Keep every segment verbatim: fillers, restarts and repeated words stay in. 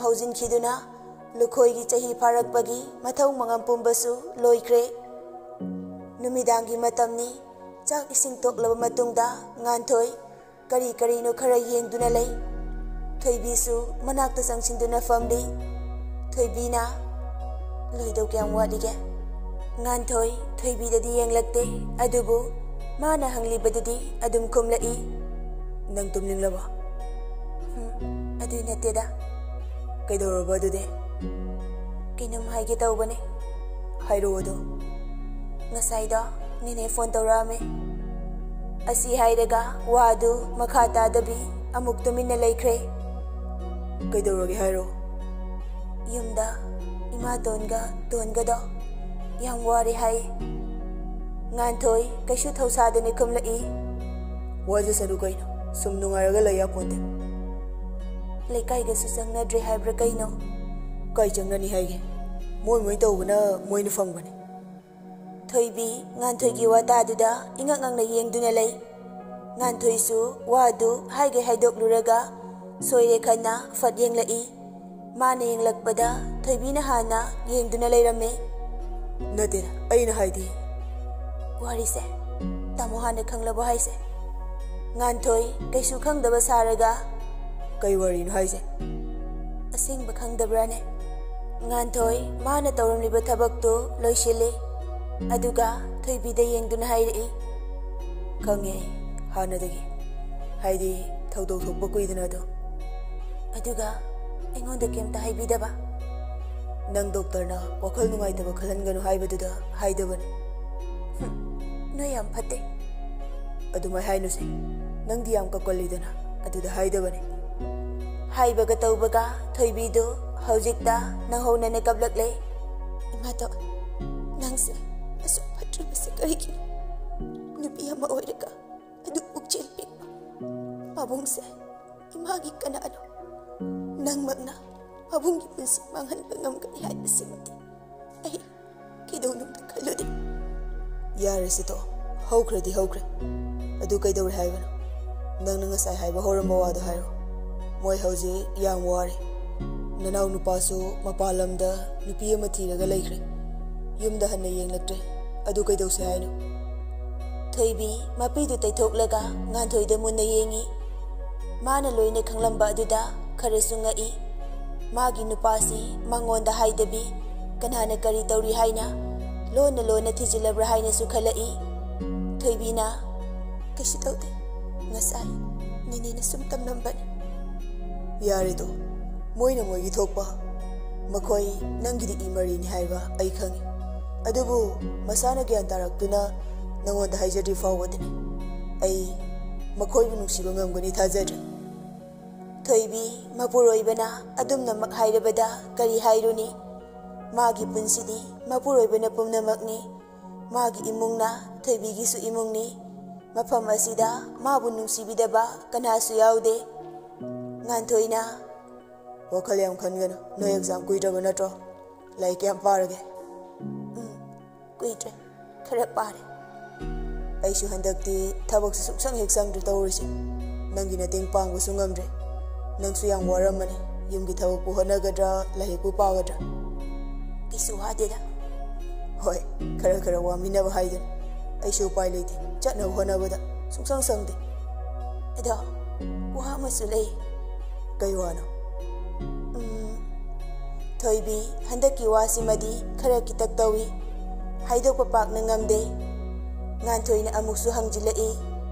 ꯍꯧꯖꯤꯟꯈꯤꯗꯨꯅ ꯂꯨꯈꯣꯏꯒꯤ ꯆꯍꯤ ꯐꯥꯔꯛꯄꯒꯤ ꯃꯊꯧ ꯃꯉꯝ ꯄꯨꯝꯕꯁꯨ ꯂꯣꯏꯈ꯭ꯔꯦ꯫ ꯅꯨꯃꯤꯗꯥꯡꯒꯤ ꯃꯇꯝꯅꯤ꯫ ꯆꯥꯛ ꯏꯁꯤꯡ ꯇꯣꯛꯂꯕ ꯃꯇꯨꯡꯗ ꯉꯥꯟꯊꯣꯏ ꯀꯔꯤ ꯀꯔꯤꯅꯣ ꯈꯔ ꯌꯦꯡꯗꯨꯅ ꯂꯩ꯫ ꯊꯣꯏꯕꯤꯁꯨ ꯃꯅꯥꯛꯇ ꯆꯪꯁꯤꯟꯗꯨꯅ ꯐꯝꯂꯤ꯫ ꯊꯣꯏꯕꯤꯅ, "ꯂꯣꯏꯗꯧ ꯀꯌꯥꯝ ꯋꯥꯠꯂꯤꯒꯦ?" ꯉꯥꯟꯊꯣꯏ ꯊꯣꯏꯕꯤꯗꯗꯤ ꯌꯦꯡꯂꯛꯇꯦ, ꯑꯗꯨꯕꯨ ꯃꯥꯅ ꯍꯪꯂꯤꯕꯗꯨꯗꯤ ꯑꯗꯨꯝ ꯈꯨꯝꯂꯛꯏ꯫ "ꯅꯪ ꯇꯨꯝꯅꯤꯡꯂꯕꯣ?" "ꯎꯝ, ꯑꯗꯨꯏ ꯅꯠꯇꯦꯗ꯫" "ꯀꯩꯗꯧꯔꯕ ꯑꯗꯨꯗꯤ?" "ꯀꯩꯅꯣꯝ ꯍꯥꯏꯒꯦ ꯇꯧꯕꯅꯦ꯫" "ꯍꯥꯏꯔꯛꯑꯣ ꯑꯗꯣ꯫" "ꯉꯁꯥꯏꯗꯣ ꯅꯦꯅꯦ ꯐꯣꯟ ꯇꯧꯔꯛꯑꯝꯃꯦ꯫" ꯑꯁꯤ ꯍꯥꯏꯔꯒ ꯋꯥꯗꯨ ꯃꯈꯥ ꯇꯥꯗꯕꯤ ꯑꯃꯨꯛ ꯇꯨꯃꯤꯟꯅ ꯂꯩꯈ꯭ꯔꯦ꯫ "ꯀꯩꯗꯧꯔꯒꯦ ꯍꯥꯏꯔꯣ?" "ꯌꯨꯝꯗ ꯏꯃꯥꯇꯣꯟꯒ ꯇꯣꯟꯒꯗꯣ ꯌꯥꯝ ꯋꯥꯔꯦ ꯍꯥꯏ꯫" ꯉꯥꯟꯊꯣꯏ ꯀꯩꯁꯨ ꯊꯧꯁꯥꯗꯅ ꯈꯨꯝꯂꯛꯏ꯫ "ꯋꯥꯖꯁꯅꯨ ꯀꯩꯅꯣ, ꯁꯨꯝ ꯅꯨꯡꯉꯥꯏꯔꯒ ꯂꯩ ꯌꯥꯄꯣꯟꯇꯦ꯫" "ꯂꯩꯀꯥꯏꯒꯁꯨ ꯆꯪꯅꯗ꯭ꯔꯦ ꯍꯥꯏꯕ꯭ꯔꯥ ꯀꯩꯅꯣ?" "ꯀꯥꯏ ꯆꯪꯅꯅꯤ ꯍꯥꯏꯒꯦ? ꯃꯣꯏ ꯃꯣꯏ ꯇꯧꯕꯅ ꯃꯣꯏꯅ ꯐꯪꯕꯅꯦ꯫" ꯊꯣꯏꯕꯤ ꯉꯥꯟꯊꯣꯏꯒꯤ ꯋꯥꯇꯥꯗꯨꯗ ꯏꯉꯛ ꯉꯛꯅ ꯌꯦꯡꯗꯨꯅ ꯂꯩ꯫ ꯉꯥꯟꯊꯣꯏꯁꯨ ꯋꯥꯗꯨ ꯍꯥꯏꯒꯦ ꯍꯥꯏꯗꯣꯛꯂꯨꯔꯒ ꯁꯣꯏꯔꯦ ꯈꯟꯅ ꯐꯠ ꯌꯦꯡꯂꯛꯏ꯫ ꯃꯥꯅ ꯌꯦꯡꯂꯛꯄꯗ ꯊꯣꯏꯕꯤꯅ ꯍꯥꯟꯅ ꯌꯦꯡꯗꯨꯅ ꯂꯩꯔꯝꯃꯦ꯫ "ꯅꯠꯇꯦ, ꯑꯩꯅ ꯍꯥꯏꯗꯤ꯫" "ꯋꯥꯔꯤꯁꯦ ꯇꯥꯃꯣ ꯍꯥꯟꯅ ꯈꯪꯂꯕꯣ ꯍꯥꯏꯁꯦ?" ꯉꯥꯟꯊꯣꯏ ꯀꯩꯁꯨ ꯈꯪꯗꯕ ꯁꯥꯔꯒ, "ꯀꯩ ꯋꯥꯔꯤꯅꯣ ꯍꯥꯏꯁꯦ?" "ꯑꯁꯦꯡꯕ ꯈꯪꯗꯕ꯭ꯔꯥꯅꯦ?" ꯉꯥꯟꯊꯣꯏ ꯃꯥꯅ ꯇꯧꯔꯝꯂꯤꯕ ꯊꯕꯛꯇꯨ ꯂꯣꯏꯁꯤꯜꯂꯤ꯫ ꯑꯗꯨꯒ ꯊꯣꯏꯕꯤꯗ ꯌꯦꯡꯗꯨꯅ ꯍꯥꯏꯔꯛꯏ꯫ "ꯈꯪꯉꯦ ꯑꯩ ꯍꯥꯟꯅꯗꯒꯤ꯫ ꯍꯥꯏꯗꯤ ꯊꯧꯗꯣꯛ ꯊꯣꯛꯄ ꯀꯨꯏꯗꯅ ꯑꯗꯣ꯫" "ꯑꯗꯨꯒ ꯑꯩꯉꯣꯟꯗ ꯀꯩꯝꯇ ꯍꯥꯏꯕꯤꯗꯕ?" "ꯅꯪ ꯗꯣꯛꯇꯔꯅ ꯋꯥꯈꯜ ꯅꯨꯡꯉꯥꯏꯇꯕ ꯈꯜꯍꯟꯒꯅꯨ ꯍꯥꯏꯕꯗꯨꯗ ꯍꯥꯏꯗꯕꯅꯤ꯫" "ꯍꯨꯝ, ꯅꯣꯏ ꯌꯥꯝ ꯐꯠꯇꯦ꯫" "ꯑꯗꯨꯃꯥꯏ ꯍꯥꯏꯅꯨꯁꯦ, ꯅꯪꯗꯤ ꯌꯥꯝ ꯀꯞꯀꯜꯂꯤꯗꯅ, ꯑꯗꯨꯗ ꯍꯥꯏꯗꯕꯅꯤ꯫" ꯍꯥꯏꯕꯒ ꯇꯧꯕꯒ ꯊꯣꯏꯕꯤꯗꯨ ꯍꯧꯖꯤꯛꯇ ꯅꯧꯍꯧꯅꯅ ꯀꯞꯂꯛꯂꯦ꯫ "ꯏꯃꯥꯇꯣꯟ, ꯅꯪꯁꯦ ꯑꯁꯨꯛ ꯐꯠꯇ꯭ꯔꯤꯕꯁꯦ ꯀꯔꯤꯒꯤꯅꯣ? ꯅꯨꯄꯤ ꯑꯃ ꯑꯣꯏꯔꯒ ꯑꯗꯨꯛ ꯄꯨꯛꯆꯦꯜ ꯄꯤꯛꯄ ꯄꯥꯕꯨꯡꯁꯦ ꯏꯃꯥꯒꯤ ꯀꯅꯥꯅꯣ? ꯅꯪꯃꯛꯅ ꯄꯥꯕꯨꯡꯒꯤ ꯄꯨꯟꯁꯤ ꯃꯥꯡꯍꯟꯕ ꯉꯝꯒꯅꯤ ꯍꯥꯏꯕꯁꯤꯃꯗꯤ ꯑꯩ ꯀꯩꯗꯧꯅꯨꯡꯗ ꯈꯜꯂꯨꯗꯦ꯫" "ꯌꯥꯔꯦꯁꯦ, ꯇꯣꯛꯑꯣ꯫ ꯍꯧꯈ꯭ꯔꯗꯤ ꯍꯧꯈ꯭ꯔꯦ꯫ ꯑꯗꯨ ꯀꯩꯗꯧꯔꯦ ꯍꯥꯏꯕꯅꯣ? ꯅꯪꯅ ꯉꯁꯥꯏ ꯍꯥꯏꯕ ꯍꯧꯔꯝꯕ ꯋꯥꯗꯣ ꯍꯥꯏꯔꯣ꯫ ꯃꯣꯏ ꯍꯧꯖꯤꯛ ꯌꯥꯝ ꯋꯥꯔꯦ꯫" ꯅꯅꯥꯎ ꯅꯨꯄꯥꯁꯨ ꯃꯄꯥꯟ ꯂꯝꯗ ꯅꯨꯄꯤ ꯑꯃ ꯊꯤꯔꯒ ꯂꯩꯈ꯭ꯔꯦ꯫ ꯌꯨꯝꯗ ꯍꯟꯅ ꯌꯦꯡꯂꯛꯇ꯭ꯔꯦ꯫ ꯑꯗꯨ ꯀꯩꯗꯧꯁꯦ ꯍꯥꯏꯅꯣ? ꯊꯣꯏꯕꯤ ꯃꯄꯤꯗꯨ ꯇꯩꯊꯣꯛꯂꯒ ꯉꯥꯟꯊꯣꯏꯗ ꯃꯨꯟꯅ ꯌꯦꯡꯉꯤ꯫ ꯃꯥꯅ ꯂꯣꯏꯅ ꯈꯪꯂꯝꯕ ꯑꯗꯨꯗ ꯈꯔꯁꯨ ꯉꯛꯏ꯫ ꯃꯥꯒꯤ ꯅꯨꯄꯥꯁꯤ ꯃꯉꯣꯟꯗ ꯍꯥꯏꯗꯕꯤ, ꯀꯅꯥꯅ ꯀꯔꯤ ꯇꯧꯔꯤ ꯍꯥꯏꯅ ꯂꯣꯟꯅ ꯂꯣꯟꯅ ꯊꯤꯖꯤꯜꯂꯕ꯭ꯔꯥ ꯍꯥꯏꯅꯁꯨ ꯈꯜꯂꯛꯏ꯫ ꯊꯣꯏꯕꯤꯅ, "ꯀꯩꯁꯨ ꯇꯧꯗꯦ, ꯉꯁꯥꯏ ꯅꯦꯅꯦꯅ ꯁꯨꯝ ꯇꯝꯂꯝꯕꯅꯤ꯫" "ꯌꯥꯔꯦꯗꯣ, ꯃꯣꯏꯅ ꯃꯣꯏꯒꯤ ꯊꯣꯛꯄ꯫ ꯃꯈꯣꯏ ꯅꯪꯒꯤꯗꯤ ꯏ ꯃꯔꯤꯅꯤ ꯍꯥꯏꯕ ꯑꯩ ꯈꯪꯉꯤ꯫ ꯑꯗꯨꯕꯨ ꯃꯁꯥꯅ ꯒ꯭ꯌꯥꯟ ꯇꯥꯔꯛꯇꯨꯅ ꯅꯉꯣꯟꯗ ꯍꯥꯏꯖꯗ꯭ꯔꯤ ꯐꯥꯎꯕꯗꯅꯤ ꯑꯩ ꯃꯈꯣꯏꯕꯨ ꯅꯨꯡꯁꯤꯕ ꯉꯝꯒꯅꯤ ꯊꯥꯖꯗ꯭ꯔꯦ꯫" ꯊꯣꯏꯕꯤ ꯃꯄꯨꯔꯣꯏꯕꯅ ꯑꯗꯨꯝꯅꯃꯛ ꯍꯥꯏꯔꯕꯗ ꯀꯔꯤ ꯍꯥꯏꯔꯨꯅꯤ? ꯃꯥꯒꯤ ꯄꯨꯟꯁꯤꯗꯤ ꯃꯄꯨꯔꯣꯏꯕꯅ ꯄꯨꯝꯅꯃꯛꯅꯤ꯫ ꯃꯥꯒꯤ ꯏꯃꯨꯡꯅ ꯊꯣꯏꯕꯤꯒꯤꯁꯨ ꯏꯃꯨꯡꯅꯤ꯫ ꯃꯐꯝ ꯑꯁꯤꯗ ꯃꯥꯕꯨ ꯅꯨꯡꯁꯤꯕꯤꯗꯕ ꯀꯅꯥꯁꯨ ꯌꯥꯎꯗꯦ꯫ ꯉꯥꯟꯊꯣꯏꯅ, "ꯋꯥꯈꯜ ꯌꯥꯝ ꯈꯟꯒꯅꯨ꯫ ꯅꯣꯏ ꯑꯦꯛꯖꯥꯝ ꯀꯨꯏꯗ꯭ꯔꯕ ꯅꯠꯇ꯭ꯔꯣ? ꯂꯥꯏꯔꯤꯛ ꯀꯌꯥꯝ ꯄꯥꯔꯒꯦ?" "ꯎꯝ, ꯀꯨꯏꯗ꯭ꯔꯦ꯫ ꯈꯔ ꯄꯥꯔꯦ꯫" "ꯑꯩꯁꯨ ꯍꯟꯗꯛꯇꯤ ꯊꯕꯛꯁꯦ ꯁꯨꯡꯁꯪ ꯍꯦꯛ ꯆꯪꯗ꯭ꯔꯦ ꯇꯧꯔꯤꯁꯦ꯫ ꯅꯪꯒꯤ ꯃꯇꯦꯡ ꯄꯥꯡꯕꯁꯨ ꯉꯝꯗ꯭ꯔꯦ꯫ ꯅꯪꯁꯨ ꯌꯥꯝ ꯋꯥꯔꯝꯃꯅꯤ꯫ ꯌꯨꯝꯒꯤ ꯊꯕꯛꯄꯨ ꯍꯣꯠꯅꯒꯗ꯭ꯔꯥ, ꯂꯥꯏꯔꯤꯛꯄꯨ ꯄꯥꯒꯗ꯭ꯔꯥ?" "ꯀꯩꯁꯨ ꯋꯥꯗꯦꯗ꯫" "ꯍꯣꯏ, ꯈꯔ ꯈꯔ ꯋꯥꯃꯤꯟꯅꯕ ꯍꯥꯏꯗꯨꯅꯤ꯫ ꯑꯩꯁꯨ ꯎꯄꯥꯏ ꯂꯩꯇꯦ꯫ ꯆꯠꯅꯕ ꯍꯣꯠꯅꯕꯗ ꯁꯨꯡꯁꯪ ꯁꯪꯗꯦ꯫" "ꯑꯗꯣ ꯋꯥ ꯑꯃꯁꯨ ꯂꯩ꯫" "ꯀꯩ ꯋꯥꯅꯣ?" "ꯎꯝ, ꯊꯣꯏꯕꯤ, ꯍꯟꯗꯛꯀꯤ ꯋꯥꯁꯤꯃꯗꯤ ꯈꯔ ꯈꯤꯇꯛ ꯇꯧꯏ꯫ ꯍꯥꯏꯗꯣꯛꯄ ꯄꯥꯛꯅ ꯉꯝꯗꯦ꯫" ꯉꯥꯟꯊꯣꯏꯅ ꯑꯃꯨꯛꯁꯨ ꯍꯪꯖꯤꯜꯂꯛꯏ꯫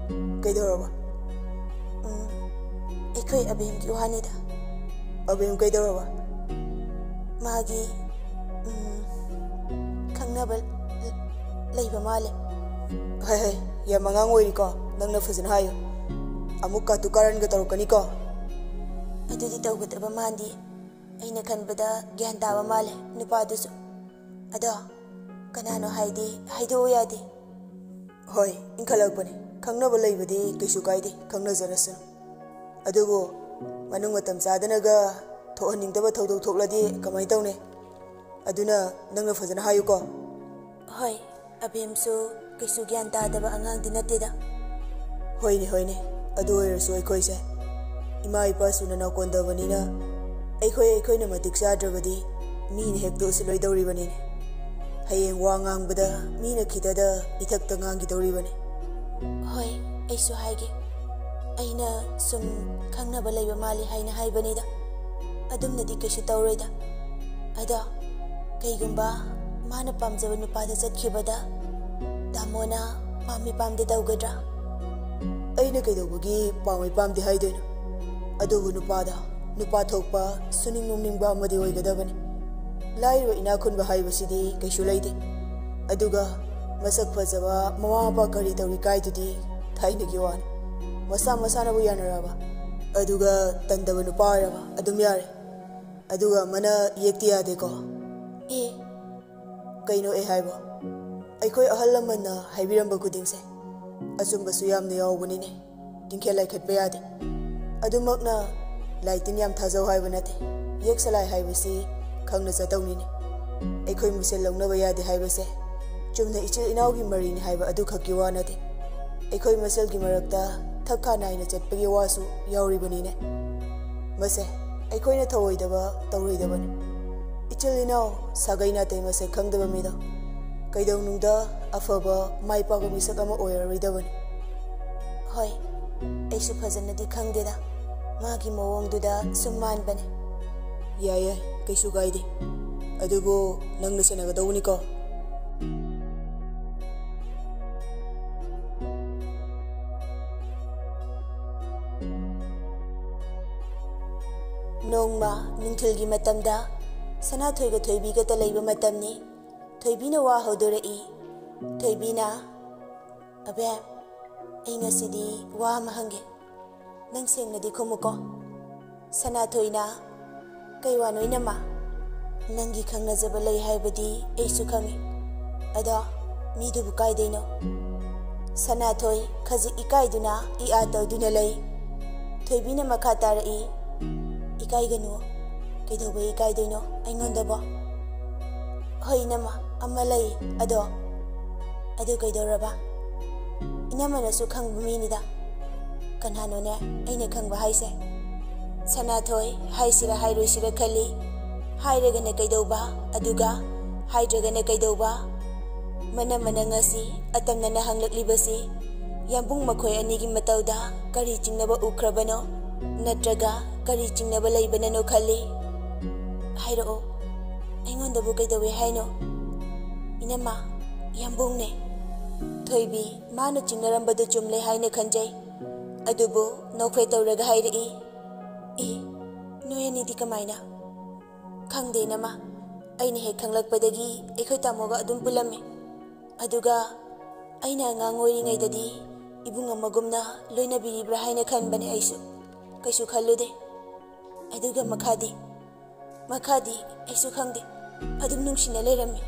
"ꯀꯩꯗꯧꯔꯕ?" "ꯎꯝ, ꯑꯩꯈꯣꯏ ꯑꯕꯦꯝꯒꯤ ꯋꯥꯅꯤꯗ꯫" "ꯑꯕꯦꯝ ꯀꯩꯗꯧꯔꯕ?" "ꯃꯥꯒꯤ, ꯎꯝ, ꯈꯪꯅꯕ ꯂꯩꯕ ꯃꯥꯜꯂꯦ꯫" "ꯍꯩ ꯍꯩ, ꯌꯥꯝ ꯑꯉꯥꯡ ꯑꯣꯏꯔꯤꯀꯣ꯫ ꯅꯪꯅ ꯐꯖꯅ ꯍꯥꯏꯌꯨ꯫ ꯑꯃꯨꯛ ꯀꯥꯇꯨ ꯀꯥꯔꯟꯒ ꯇꯧꯔꯛꯀꯅꯤꯀꯣ꯫" "ꯑꯗꯨꯗꯤ ꯇꯧꯒꯗꯕ ꯃꯥꯟꯗꯦ꯫ ꯑꯩꯅ ꯈꯟꯕꯗ ꯒ꯭ꯌꯥꯟ ꯇꯥꯕ ꯃꯥꯜꯂꯦ ꯅꯨꯄꯥꯗꯨꯁꯨ꯫ ꯑꯗꯣ ꯀꯅꯥꯅꯣ ꯍꯥꯏꯗꯤ ꯍꯥꯏꯗꯣꯛꯎ ꯌꯥꯗꯦ꯫" "ꯍꯣꯏ, ꯏꯟꯈꯠꯂꯛꯄꯅꯤ꯫ ꯈꯪꯅꯕ ꯂꯩꯕꯗꯤ ꯀꯩꯁꯨ ꯀꯥꯏꯗꯦ, ꯈꯪꯅꯖꯔꯁꯅꯨ꯫ ꯑꯗꯨꯕꯨ ꯃꯅꯨꯡ ꯃꯇꯝ ꯆꯥꯗꯅꯒ ꯊꯣꯛꯍꯟꯅꯤꯡꯗꯕ ꯊꯧꯗꯣꯛ ꯊꯣꯛꯂꯗꯤ ꯀꯃꯥꯏꯅ ꯇꯧꯅꯤ? ꯑꯗꯨꯅ ꯅꯪꯅ ꯐꯖꯅ ꯍꯥꯏꯌꯨꯀꯣ꯫" "ꯍꯣꯏ, ꯑꯕꯦꯝꯁꯨ ꯀꯩꯁꯨ ꯒ꯭ꯌꯥꯟ ꯇꯥꯗꯕ ꯑꯉꯥꯡꯗꯤ ꯅꯠꯇꯦꯗ꯫" "ꯍꯣꯏꯅꯦ, ꯍꯣꯏꯅꯦ꯫ ꯑꯗꯨ ꯑꯣꯏꯔꯁꯨ ꯑꯩꯈꯣꯏꯁꯦ ꯏꯃꯥ ꯏꯄꯥꯁꯨ ꯅꯅꯥꯎ ꯀꯣꯟꯗꯕꯅꯤꯅ ꯑꯩꯈꯣꯏ ꯑꯩꯈꯣꯏꯅ ꯃꯇꯤꯛ ꯆꯥꯗ꯭ꯔꯕꯗꯤ ꯃꯤꯅ ꯍꯦꯛꯇ ꯎꯁꯤꯜꯂꯣꯏꯗꯧꯔꯤꯕꯅꯤꯅꯦ꯫ ꯍꯌꯦꯡ ꯋꯥ ꯉꯥꯡꯕꯗ ꯃꯤꯅ ꯈꯤꯇꯗ ꯏꯊꯛꯇ ꯉꯥꯡꯈꯤꯗꯧꯔꯤꯕꯅꯤ꯫ ꯍꯣꯏ, ꯑꯩꯁꯨ ꯍꯥꯏꯒꯦ꯫ ꯑꯩꯅ ꯁꯨꯝ ꯈꯪꯅꯕ ꯂꯩꯕ ꯃꯥꯜꯂꯤ ꯍꯥꯏꯅ ꯍꯥꯏꯕꯅꯤꯗ꯫ ꯑꯗꯨꯝꯅꯗꯤ ꯀꯩꯁꯨ ꯇꯧꯔꯣꯏꯗ꯫ ꯑꯗꯣ ꯀꯩꯒꯨꯝꯕ ꯃꯥꯅ ꯄꯥꯝꯖꯕ ꯅꯨꯄꯥꯗ ꯆꯠꯈꯤꯕꯗ ꯇꯥꯃꯣꯅ ꯄꯥꯝꯃꯤ ꯄꯥꯝꯗꯦ ꯇꯧꯒꯗ꯭ꯔꯥ? ꯑꯩꯅ ꯀꯩꯗꯧꯕꯒꯤ ꯄꯥꯝꯃꯤ ꯄꯥꯝꯗꯦ ꯍꯥꯏꯗꯣꯏꯅꯣ? ꯑꯗꯨꯕꯨ ꯅꯨꯄꯥꯗ ꯅꯨꯄꯥ ꯊꯣꯛꯄ, ꯁꯨꯅꯤꯡ ꯅꯣꯡꯅꯤꯡꯕ ꯑꯃꯗꯤ ꯑꯣꯏꯒꯗꯕꯅꯤ꯫ ꯂꯥꯏꯔꯕ ꯏꯅꯥꯛ ꯈꯨꯟꯕ ꯍꯥꯏꯕꯁꯤꯗꯤ ꯀꯩꯁꯨ ꯂꯩꯇꯦ꯫ ꯑꯗꯨꯒ ꯃꯁꯛ ꯐꯖꯕ ꯃꯃꯥ ꯃꯄꯥ ꯀꯔꯤ ꯇꯧꯔꯤ ꯀꯥꯏꯗꯨꯗꯤ ꯊꯥꯏꯅꯒꯤ ꯋꯥꯅꯤ꯫ ꯃꯁꯥ ꯃꯁꯥꯅꯕꯨ ꯌꯥꯅꯔꯕ, ꯑꯗꯨꯒ ꯇꯟꯗꯕ ꯅꯨꯄꯥ ꯑꯣꯏꯔꯕ ꯑꯗꯨꯝ ꯌꯥꯔꯦ꯫ ꯑꯗꯨꯒ ꯑꯃꯅ ꯌꯦꯛꯇꯤ ꯌꯥꯗꯦꯀꯣ꯫ ꯑꯦ, ꯀꯩꯅꯣ ꯑꯦ ꯍꯥꯏꯕꯣ? ꯑꯩꯈꯣꯏ ꯑꯍꯜ ꯂꯃꯟꯅ ꯍꯥꯏꯕꯤꯔꯝꯕ ꯈꯨꯗꯤꯡꯁꯦ ꯑꯆꯨꯝꯕꯁꯨ ꯌꯥꯝꯅ ꯌꯥꯎꯕꯅꯤꯅꯦ꯫ ꯇꯤꯡꯈꯦꯠ ꯂꯥꯏꯈꯠꯄ ꯌꯥꯗꯦ꯫ ꯑꯗꯨꯃꯛꯅ ꯂꯥꯏ ꯇꯤꯟ ꯌꯥꯝ ꯊꯥꯖꯧ ꯍꯥꯏꯕ ꯅꯠꯇꯦ꯫ ꯌꯦꯛ ꯁꯂꯥꯏ ꯍꯥꯏꯕꯁꯤ ꯈꯪꯅ ꯆꯠꯇꯧꯅꯤꯅꯦ꯫ ꯑꯩꯈꯣꯏ ꯃꯁꯦꯜ ꯂꯧꯅꯕ ꯌꯥꯗꯦ ꯍꯥꯏꯕꯁꯦ ꯆꯨꯝꯅ ꯏꯆꯤꯜ ꯏꯅꯥꯎꯒꯤ ꯃꯔꯤꯅꯤ ꯍꯥꯏꯕ ꯑꯗꯨꯈꯛꯀꯤ ꯋꯥ ꯅꯠꯇꯦ꯫ ꯑꯩꯈꯣꯏ ꯃꯁꯦꯜꯒꯤ ꯃꯔꯛꯇ ꯊꯛ ꯈꯥ ꯅꯥꯏꯅ ꯆꯠꯄꯒꯤ ꯋꯥꯁꯨ ꯌꯥꯎꯔꯤꯕꯅꯤꯅꯦ꯫ ꯃꯁꯦ ꯑꯩꯈꯣꯏꯅ ꯊꯧꯑꯣꯏꯗꯕ ꯇꯧꯔꯣꯏꯗꯕꯅꯤ꯫ ꯏꯆꯤꯜ ꯏꯅꯥꯎ, ꯁꯥꯒꯩ ꯅꯥꯇꯩ ꯃꯁꯛ ꯈꯪꯗꯕ ꯃꯤꯗꯣ ꯀꯩꯗꯧꯅꯨꯡꯗ ꯑꯐꯕ, ꯃꯥꯏ ꯄꯥꯛꯄ ꯃꯤꯁꯛ ꯑꯃ ꯑꯣꯏꯔꯔꯣꯏꯗꯕꯅꯤ꯫ ꯍꯣꯏ, ꯑꯩꯁꯨ ꯐꯖꯅꯗꯤ ꯈꯪꯗꯦꯗ꯫ ꯃꯥꯒꯤ ꯃꯑꯣꯡꯗꯨꯗ ꯁꯨꯝ ꯃꯥꯟꯕꯅꯦ꯫ ꯌꯥꯏ, ꯌꯥꯏ, ꯀꯩꯁꯨ ꯀꯥꯏꯗꯦ꯫ ꯑꯗꯨꯕꯨ ꯅꯪꯅ ꯁꯦꯟꯅꯒꯗꯧꯕꯅꯤꯀꯣ꯫ ꯅꯣꯡꯃ ꯅꯨꯡꯊꯤꯜꯒꯤ ꯃꯇꯝꯗ ꯁꯅꯥꯊꯣꯏꯒ ꯊꯣꯏꯕꯤꯒꯇ ꯂꯩꯕ ꯃꯇꯝꯅꯤ꯫ ꯊꯣꯏꯕꯤꯅ ꯋꯥ ꯍꯧꯗꯣꯔꯛꯏ꯫ ꯊꯣꯏꯕꯤꯅ, "ꯑꯕꯦꯝ, ꯑꯩ ꯉꯁꯤꯗꯤ ꯋꯥ ꯑꯃ ꯍꯪꯒꯦ꯫ ꯅꯪ ꯁꯦꯡꯅꯗꯤ ꯈꯨꯝꯃꯨꯀꯣ꯫" ꯁꯅꯥꯊꯣꯏꯅ, "ꯀꯩ ꯋꯥꯅꯣ ꯏꯅꯝꯃ? ꯅꯪꯒꯤ ꯈꯪꯅꯖꯕ ꯂꯩ ꯍꯥꯏꯕꯗꯤ ꯑꯩꯁꯨ ꯈꯪꯉꯤ꯫ ꯑꯗꯣ ꯃꯤꯗꯨꯕꯨ ꯀꯥꯏꯗꯩꯅꯣ?" ꯁꯅꯥꯊꯣꯏ ꯈꯖꯤꯛ ꯏꯀꯥꯏꯗꯨꯅ ꯏ ꯑꯥ ꯇꯧꯗꯨꯅ ꯂꯩ꯫ ꯊꯣꯏꯕꯤꯅ ꯃꯈꯥ ꯇꯥꯔꯛꯏ, "ꯏꯀꯥꯏꯒꯅꯨ꯫ ꯀꯩꯗꯧꯕꯩ ꯏꯀꯥꯏꯗꯣꯏꯅꯣ ꯑꯩꯉꯣꯟꯗꯕꯣ?" "ꯍꯣꯏ ꯏꯅꯝꯃ, ꯑꯃ ꯂꯩ꯫ ꯑꯗꯣ?" "ꯑꯗꯨ ꯀꯩꯗꯧꯔꯕ?" "ꯏꯅꯝꯃꯅꯁꯨ ꯈꯪꯕ ꯃꯤꯅꯤꯗ꯫" "ꯀꯅꯥꯅꯣꯅꯦ ꯑꯩꯅ ꯈꯪꯕ ꯍꯥꯏꯁꯦ?" ꯁꯅꯥꯊꯣꯏ ꯍꯥꯏꯁꯤꯔ ꯍꯥꯏꯔꯣꯏꯁꯤꯔ ꯈꯜꯂꯤ꯫ ꯍꯥꯏꯔꯒꯅ ꯀꯩꯗꯧꯕ, ꯑꯗꯨꯒ ꯍꯥꯏꯗ꯭ꯔꯒꯅ ꯀꯩꯗꯧꯕ? ꯃꯅꯝ ꯃꯅꯪ ꯑꯁꯤ ꯑꯇꯝꯅꯅ ꯍꯪꯂꯛꯂꯤꯕꯁꯤ ꯌꯥꯝꯕꯨꯡ ꯃꯈꯣꯏ ꯑꯅꯤꯒꯤ ꯃꯇꯧꯗ ꯀꯔꯤ ꯆꯤꯡꯅꯕ ꯎꯈ꯭ꯔꯕꯅꯣ? ꯅꯠꯇ꯭ꯔꯒ ꯀꯔꯤ ꯆꯤꯡꯅꯕ ꯂꯩꯕꯅꯅꯣ ꯈꯜꯂꯤ꯫ ꯍꯥꯏꯔꯛꯑꯣ, ꯑꯩꯉꯣꯟꯗꯕꯨ ꯀꯩꯗꯧꯏ ꯍꯥꯏꯅꯣ? ꯏꯅꯝꯃ, ꯌꯥꯝꯕꯨꯡꯅꯦ꯫ ꯊꯣꯏꯕꯤ, ꯃꯥꯅ ꯆꯤꯡꯅꯔꯝꯕꯗꯨ ꯆꯨꯝꯂꯦ ꯍꯥꯏꯅ ꯈꯟꯖꯩ꯫ ꯑꯗꯨꯕꯨ ꯅꯣꯛꯐꯦꯠ ꯇꯧꯔꯒ ꯍꯥꯏꯔꯛꯏ, "ꯑꯦ, ꯅꯣꯏ ꯑꯅꯤꯗꯤ ꯀꯃꯥꯏꯅ?" "ꯈꯪꯗꯦ ꯅꯃ, ꯑꯩꯅ ꯍꯦꯛ ꯈꯪꯂꯛꯄꯗꯒꯤ ꯑꯩꯈꯣꯏ ꯇꯥꯃꯣꯒ ꯑꯗꯨꯝ ꯄꯨꯜꯂꯝꯃꯦ꯫ ꯑꯗꯨꯒ ꯑꯩꯅ ꯑꯉꯥꯡ ꯑꯣꯏꯔꯤꯉꯩꯗꯗꯤ ꯏꯕꯨꯡ ꯑꯃꯒꯨꯝꯅ ꯂꯣꯏꯅꯕꯤꯔꯤꯕ꯭ꯔꯥ ꯍꯥꯏꯅ ꯈꯟꯕꯅꯦ ꯑꯩꯁꯨ꯫ ꯀꯩꯁꯨ ꯈꯜꯂꯨꯗꯦ꯫ ꯑꯗꯨꯒ ꯃꯈꯥꯗꯤ?" "ꯃꯈꯥꯗꯤ ꯑꯩꯁꯨ ꯈꯪꯗꯦ꯫ ꯑꯗꯨꯝ ꯅꯨꯡꯁꯤꯅ ꯂꯩꯔꯝꯃꯤ꯫"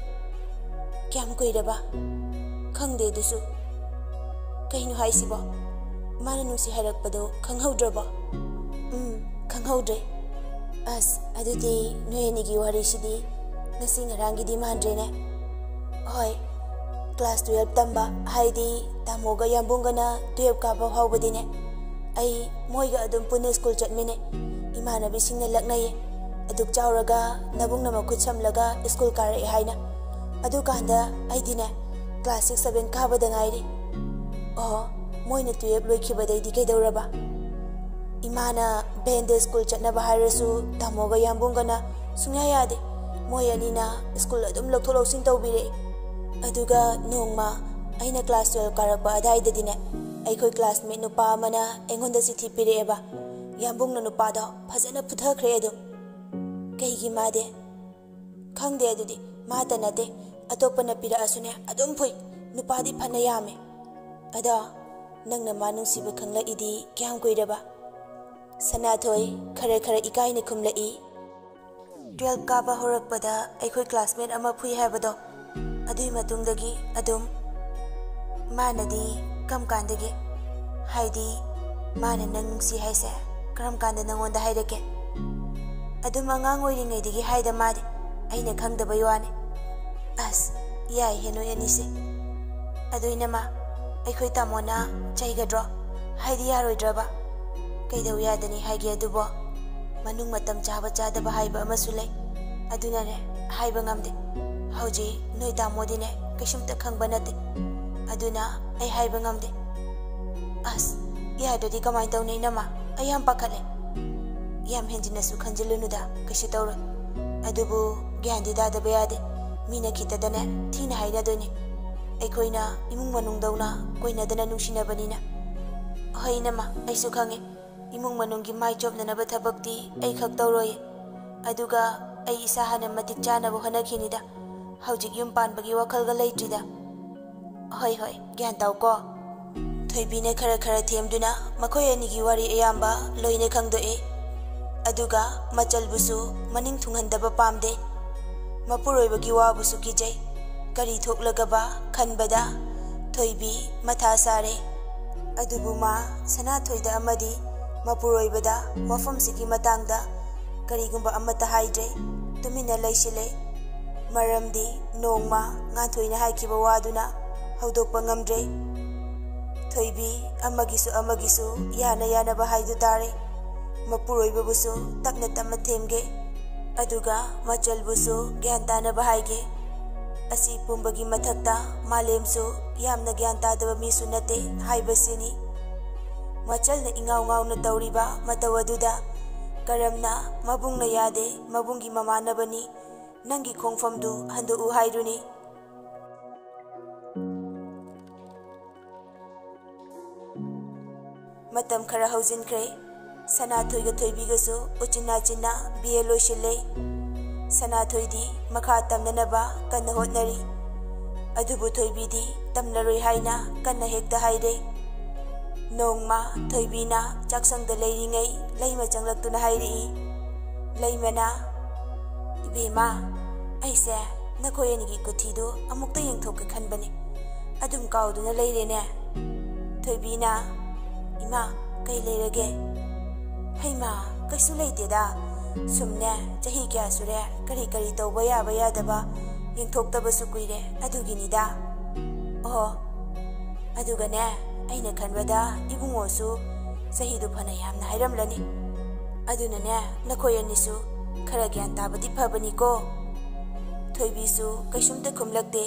"ꯀꯌꯥꯝ ꯀꯨꯏꯔꯕ?" "ꯈꯪꯗꯦ ꯑꯗꯨꯁꯨ꯫" "ꯀꯩꯅꯣ ꯍꯥꯏꯁꯤꯕꯣ? ꯃꯥꯅ ꯅꯨꯡꯁꯤ ꯍꯥꯏꯔꯛꯄꯗꯣ ꯈꯪꯍꯧꯗ꯭ꯔꯕꯣ?" "ꯎꯝ, ꯈꯪꯍꯧꯗ꯭ꯔꯦ꯫" "ꯑꯁ, ꯑꯗꯨꯗꯤ ꯅꯣꯏ ꯑꯅꯤꯒꯤ ꯋꯥꯔꯤꯁꯤꯗꯤ ꯉꯁꯤ ꯉꯔꯥꯡꯒꯤꯗꯤ ꯃꯥꯟꯗ꯭ꯔꯦꯅꯦ꯫" "ꯍꯣꯏ, ꯀ꯭ꯂꯥꯁ ꯇꯨꯌꯦꯜꯞ ꯇꯝꯕ, ꯍꯥꯏꯗꯤ ꯇꯥꯃꯣꯒ ꯌꯥꯝꯕꯨꯡꯒꯅ ꯇꯨꯌꯦꯜꯞ ꯀꯥꯕ ꯐꯥꯎꯕꯗꯤꯅꯦ, ꯑꯩ ꯃꯣꯏꯒ ꯑꯗꯨꯝ ꯄꯨꯟꯅ ꯁ꯭ꯀꯨꯜ ꯆꯠꯃꯤꯟꯅꯩ꯫ ꯏꯃꯥꯟꯅꯕꯤꯁꯤꯡꯅ ꯂꯛꯅꯩꯌꯦ, "ꯑꯗꯨꯛ ꯆꯥꯎꯔꯒ ꯅꯕꯨꯡꯅ ꯃꯈꯨꯠ ꯁꯝꯂꯒ ꯁ꯭ꯀꯨꯜ ꯀꯥꯔꯛꯑꯦ" ꯍꯥꯏꯅ꯫ ꯑꯗꯨꯀꯥꯟꯗ ꯑꯩꯗꯤꯅꯦ, ꯀ꯭ꯂꯥꯁ ꯁꯤꯛꯁ, ꯁꯚꯦꯟ ꯀꯥꯕꯗ ꯉꯥꯏꯔꯤ꯫ ꯑꯣ, ꯃꯣꯏꯅ ꯇꯨꯌꯦꯜꯞ ꯂꯣꯏꯈꯤꯕꯗꯩꯗꯤ ꯀꯩꯗꯧꯔꯕ? ꯏꯃꯥꯅ ꯚꯦꯟꯗ ꯁ꯭ꯀꯨꯜ ꯆꯠꯅꯕ ꯍꯥꯏꯔꯁꯨ ꯇꯥꯃꯣꯒ ꯌꯥꯝꯕꯨꯡꯒꯅ ꯁꯨꯡꯌꯥ ꯌꯥꯗꯦ꯫ ꯃꯣꯏ ꯑꯅꯤꯅ ꯁ꯭ꯀꯨꯜ ꯑꯗꯨꯝ ꯂꯧꯊꯣꯛ ꯂꯧꯁꯤꯟ ꯇꯧꯕꯤꯔꯛꯏ꯫ ꯑꯗꯨꯒ ꯅꯣꯡꯃ ꯑꯩꯅ ꯀ꯭ꯂꯥꯁ ꯇꯨꯌꯦꯜꯞ ꯀꯥꯔꯛꯄ ꯑꯗꯥꯏꯗꯗꯤꯅꯦ, ꯑꯩꯈꯣꯏ ꯀ꯭ꯂꯥꯁꯃꯦꯠ ꯅꯨꯄꯥ ꯑꯃꯅ ꯑꯩꯉꯣꯟꯗ ꯆꯤꯊꯤ ꯄꯤꯔꯛꯑꯦꯕ꯫ ꯌꯥꯝꯕꯨꯡꯅ ꯅꯨꯄꯥꯗꯣ ꯐꯖꯅ ꯐꯨꯊꯈ꯭ꯔꯦ ꯑꯗꯨꯝ꯫ "ꯀꯩꯒꯤ ꯃꯥꯗꯤ?" "ꯈꯪꯗꯦ ꯑꯗꯨꯗꯤ, ꯃꯥꯇ ꯅꯠꯇꯦ, ꯑꯇꯣꯞꯄꯅ ꯄꯤꯔꯛꯑꯁꯨꯅꯦ ꯑꯗꯨꯝ ꯐꯨꯏ꯫ ꯅꯨꯄꯥꯗꯤ ꯐꯅ ꯌꯥꯝꯃꯦ꯫ ꯑꯗꯣ ꯅꯪꯅ ꯃꯥ ꯅꯨꯡꯁꯤꯕ ꯈꯪꯂꯛꯏꯗꯤ ꯀꯌꯥꯝ ꯀꯨꯏꯔꯕ?" ꯁꯅꯥꯊꯣꯏ ꯈꯔ ꯈꯔ ꯏꯀꯥꯏꯅ ꯈꯨꯝꯂꯛꯏ꯫ "ꯇꯨꯌꯦꯜꯞ ꯀꯥꯕ ꯍꯧꯔꯛꯄꯗ ꯑꯩꯈꯣꯏ ꯀ꯭ꯂꯥꯁꯃꯦꯠ ꯑꯃ ꯐꯨꯏ ꯍꯥꯏꯕꯗꯣ, ꯑꯗꯨꯒꯤ ꯃꯇꯨꯡꯗꯒꯤ ꯑꯗꯨꯝ꯫" "ꯃꯥꯅꯗꯤ ꯀꯔꯝ ꯀꯥꯟꯗꯒꯤ? ꯍꯥꯏꯗꯤ, ꯃꯥꯅ ꯅꯪ ꯅꯨꯡꯁꯤ ꯍꯥꯏꯁꯦ ꯀꯔꯝ ꯀꯥꯟꯗ ꯅꯪꯉꯣꯟꯗ ꯍꯥꯏꯔꯛꯀꯦ?" "ꯑꯗꯨꯝ ꯑꯉꯥꯡ ꯑꯣꯏꯔꯤꯉꯩꯗꯒꯤ ꯍꯥꯏꯗ ꯃꯥꯗꯤ, ꯑꯩꯅ ꯈꯪꯗꯕꯩ ꯋꯥꯅꯤ꯫" "ꯑꯁ, ꯌꯥꯏꯍꯦ ꯅꯣꯏ ꯑꯅꯤꯁꯦ꯫ ꯑꯗꯨ ꯏꯅꯝꯃ, ꯑꯩꯈꯣꯏ ꯇꯥꯃꯣꯅ ꯆꯩꯒꯗ꯭ꯔꯣ? ꯍꯥꯏꯗꯤ ꯌꯥꯔꯣꯏꯗ꯭ꯔꯕ?" "ꯀꯩꯗꯧ ꯌꯥꯗꯅꯤ ꯍꯥꯏꯒꯦ ꯑꯗꯨꯕꯣ? ꯃꯅꯨꯡ ꯃꯇꯝ ꯆꯥꯕ ꯆꯥꯗꯕ ꯍꯥꯏꯕ ꯑꯃꯁꯨ ꯂꯩ꯫ ꯑꯗꯨꯅꯅꯦ, ꯍꯥꯏꯕ ꯉꯝꯗꯦ꯫ ꯍꯧꯖꯤꯛ ꯅꯣꯏ ꯇꯥꯃꯣꯗꯤꯅꯦ, ꯀꯩꯁꯨꯝꯇ ꯈꯪꯕ ꯅꯠꯇꯦ꯫ ꯑꯗꯨꯅ ꯑꯩ ꯍꯥꯏꯕ ꯉꯝꯗꯦ꯫ ꯑꯁ, ꯌꯥꯗ꯭ꯔꯗꯤ ꯀꯃꯥꯏꯅ ꯇꯧꯅꯤ, ꯏꯅꯝꯃ? ꯑꯩ ꯌꯥꯝ ꯄꯥꯈꯠꯂꯦ꯫ ꯌꯥꯝ ꯍꯦꯟꯖꯤꯟꯅꯁꯨ ꯈꯟꯖꯤꯜꯂꯨꯅꯨꯗ, ꯀꯩꯁꯨ ꯇꯧꯔꯣꯏ꯫ ꯑꯗꯨꯕꯨ ꯒ꯭ꯌꯥꯟꯗꯤ ꯇꯥꯗꯕ ꯌꯥꯗꯦ꯫ ꯃꯤꯅ ꯈꯤꯇꯗꯅꯦ ꯊꯤꯅ ꯍꯥꯏꯅꯗꯣꯏꯅꯦ꯫ ꯑꯩꯈꯣꯏꯅ ꯏꯃꯨꯡ ꯃꯅꯨꯡꯗꯧꯅ ꯀꯣꯏꯅꯗꯅ ꯅꯨꯡꯁꯤꯅꯕꯅꯤꯅ꯫ ꯍꯣꯏ, ꯏꯅꯝꯃ, ꯑꯩꯁꯨ ꯈꯪꯉꯦ꯫ ꯏꯃꯨꯡ ꯃꯅꯨꯡꯒꯤ ꯃꯥꯏ ꯆꯣꯞꯅꯅꯕ ꯊꯕꯛꯇꯤ ꯑꯩ ꯈꯛ ꯇꯧꯔꯣꯏꯌꯦ꯫ ꯑꯗꯨꯒ ꯑꯩ ꯏꯁꯥ ꯍꯥꯟꯅ ꯃꯇꯤꯛ ꯆꯥꯅꯕ ꯍꯣꯠꯅꯈꯤꯅꯤꯗ꯫ ꯍꯧꯖꯤꯛ ꯌꯨꯝ ꯄꯥꯟꯕꯒꯤ ꯋꯥꯈꯜꯒ ꯂꯩꯇ꯭ꯔꯤꯗ꯫ ꯍꯣꯏ, ꯍꯣꯏ, ꯒ꯭ꯌꯥꯟ ꯇꯥꯎꯀꯣ꯫ ꯊꯣꯏꯕꯤꯅ ꯈꯔ ꯈꯔ ꯊꯦꯝꯗꯨꯅ ꯃꯈꯣꯏ ꯑꯅꯤꯒꯤ ꯋꯥꯔꯤ ꯑꯌꯥꯝꯕ ꯂꯣꯏꯅ ꯈꯪꯗꯣꯛꯑꯦ꯫ ꯑꯗꯨꯒ ꯃꯆꯜꯕꯨꯁꯨ ꯃꯅꯤꯡ ꯊꯨꯡꯍꯟꯗꯕ ꯄꯥꯝꯗꯦ꯫ ꯃꯄꯨꯔꯣꯏꯕꯒꯤ ꯋꯥꯕꯨꯁꯨ ꯀꯤꯖꯩ꯫ ꯀꯔꯤ ꯊꯣꯛꯂꯒꯕ ꯈꯟꯕꯗ ꯊꯣꯏꯕꯤ ꯃꯊꯥ ꯁꯥꯔꯦ꯫ ꯑꯗꯨꯕꯨ ꯃꯥ ꯁꯅꯥꯊꯣꯏꯗ ꯑꯃꯗꯤ ꯃꯄꯨꯔꯣꯏꯕꯗ ꯋꯥꯐꯝꯁꯤꯒꯤ ꯃꯇꯥꯡꯗ ꯀꯔꯤꯒꯨꯝꯕ ꯑꯃꯠꯇ ꯍꯥꯏꯗ꯭ꯔꯦ꯫ ꯇꯨꯃꯤꯟꯅ ꯂꯩꯁꯤꯜꯂꯦ꯫ ꯃꯔꯝꯗꯤ ꯅꯣꯡꯃ ꯉꯥꯟꯊꯣꯏꯅ ꯍꯥꯏꯈꯤꯕ ꯋꯥꯗꯨꯅ ꯍꯧꯗꯣꯛꯄ ꯉꯝꯗ꯭ꯔꯦ꯫ ꯊꯣꯏꯕꯤ ꯑꯃꯒꯤꯁꯨ ꯑꯃꯒꯤꯁꯨ ꯌꯥꯅ ꯌꯥꯅꯕ ꯍꯥꯏꯗꯨ ꯇꯥꯔꯦ꯫ ꯃꯄꯨꯔꯣꯏꯕꯕꯨꯁꯨ ꯇꯞꯅ ꯇꯞꯅ ꯊꯦꯝꯒꯦ꯫ ꯑꯗꯨꯒ ꯃꯆꯜꯕꯨꯁꯨ ꯒ꯭ꯌꯥꯟ ꯇꯥꯅꯕ ꯍꯥꯏꯒꯦ꯫ ꯑꯁꯤ ꯄꯨꯝꯕꯒꯤ ꯃꯊꯛꯇ ꯃꯥꯂꯦꯝꯁꯨ ꯌꯥꯝꯅ ꯒ꯭ꯌꯥꯟ ꯇꯥꯗꯕ ꯃꯤꯁꯨ ꯅꯠꯇꯦ ꯍꯥꯏꯕꯁꯤꯅꯤ꯫ ꯃꯆꯜꯅ ꯏꯉꯥꯎ ꯉꯥꯎꯅ ꯇꯧꯔꯤꯕ ꯃꯇꯧ ꯑꯗꯨꯗ ꯀꯔꯝꯅ ꯃꯕꯨꯡꯅ ꯌꯥꯗꯦ, ꯃꯕꯨꯡꯒꯤ ꯃꯃꯥꯟꯅꯕꯅꯤ, ꯅꯪꯒꯤ ꯈꯣꯡꯐꯝꯗꯨ ꯍꯟꯗꯣꯛꯎ ꯍꯥꯏꯔꯨꯅꯤ꯫ ꯃꯇꯝ ꯈꯔ ꯍꯧꯖꯤꯟꯈ꯭ꯔꯦ꯫ ꯁꯅꯥꯊꯣꯏꯒ ꯊꯣꯏꯕꯤꯒꯁꯨ ꯎꯆꯤꯟ ꯅꯥꯆꯤꯟꯅ ꯕꯤ ꯑꯦ ꯂꯣꯏꯁꯤꯜꯂꯦ꯫ ꯁꯅꯥꯊꯣꯏꯗꯤ ꯃꯈꯥ ꯇꯝꯅꯅꯕ ꯀꯟꯅ ꯍꯣꯠꯅꯔꯤ꯫ ꯑꯗꯨꯕꯨ ꯊꯣꯏꯕꯤꯗꯤ ꯇꯝꯂꯔꯣꯏ ꯍꯥꯏꯅ ꯀꯟꯅ ꯍꯦꯛꯇ ꯍꯥꯏꯔꯦ꯫ ꯅꯣꯡꯃ ꯊꯣꯏꯕꯤꯅ ꯆꯥꯛꯁꯪꯗ ꯂꯩꯔꯤꯉꯩ ꯂꯩꯃ ꯆꯪꯂꯛꯇꯨꯅ ꯍꯥꯏꯔꯛꯏ꯫ ꯂꯩꯃꯅ, "ꯏꯕꯦꯝꯃ, ꯑꯩꯁꯦ ꯅꯈꯣꯏ ꯑꯅꯤꯒꯤ ꯀꯨꯊꯤꯗꯨ ꯑꯃꯨꯛꯇ ꯌꯦꯡꯊꯣꯛꯀꯦ ꯈꯟꯕꯅꯤ꯫ ꯑꯗꯨꯝ ꯀꯥꯎꯗꯨꯅ ꯂꯩꯔꯦꯅꯦ꯫" ꯊꯣꯏꯕꯤꯅ, "ꯏꯃꯥ, ꯀꯩ ꯂꯩꯔꯒꯦ?" "ꯍꯩꯃꯥ, ꯀꯩꯁꯨ ꯂꯩꯇꯦꯗ꯫ ꯁꯨꯝꯅꯦ, ꯆꯍꯤ ꯀꯌꯥ ꯁꯨꯔꯦ ꯀꯔꯤ ꯀꯔꯤ ꯇꯧꯕ ꯌꯥꯕ ꯌꯥꯗꯕ ꯌꯦꯡꯊꯣꯛꯇꯕꯁꯨ ꯀꯨꯏꯔꯦ, ꯑꯗꯨꯒꯤꯅꯤꯗ꯫" "ꯑꯣ, ꯑꯗꯨꯒꯅꯦ, ꯑꯩꯅ ꯈꯟꯕꯗ ꯏꯕꯨꯡꯉꯣꯁꯨ ꯆꯍꯤꯗꯨ ꯐꯅ ꯌꯥꯝꯅ ꯍꯥꯏꯔꯝꯂꯅꯤ꯫" ꯑꯗꯨꯅꯅꯦ, ꯅꯈꯣꯏ ꯑꯅꯤꯁꯨ ꯈꯔ ꯒ꯭ꯌꯥꯟ ꯇꯥꯕꯗꯤ ꯐꯕꯅꯤꯀꯣ꯫ ꯊꯣꯏꯕꯤꯁꯨ ꯀꯩꯁꯨꯝꯇ ꯈꯨꯝꯂꯛꯇꯦ꯫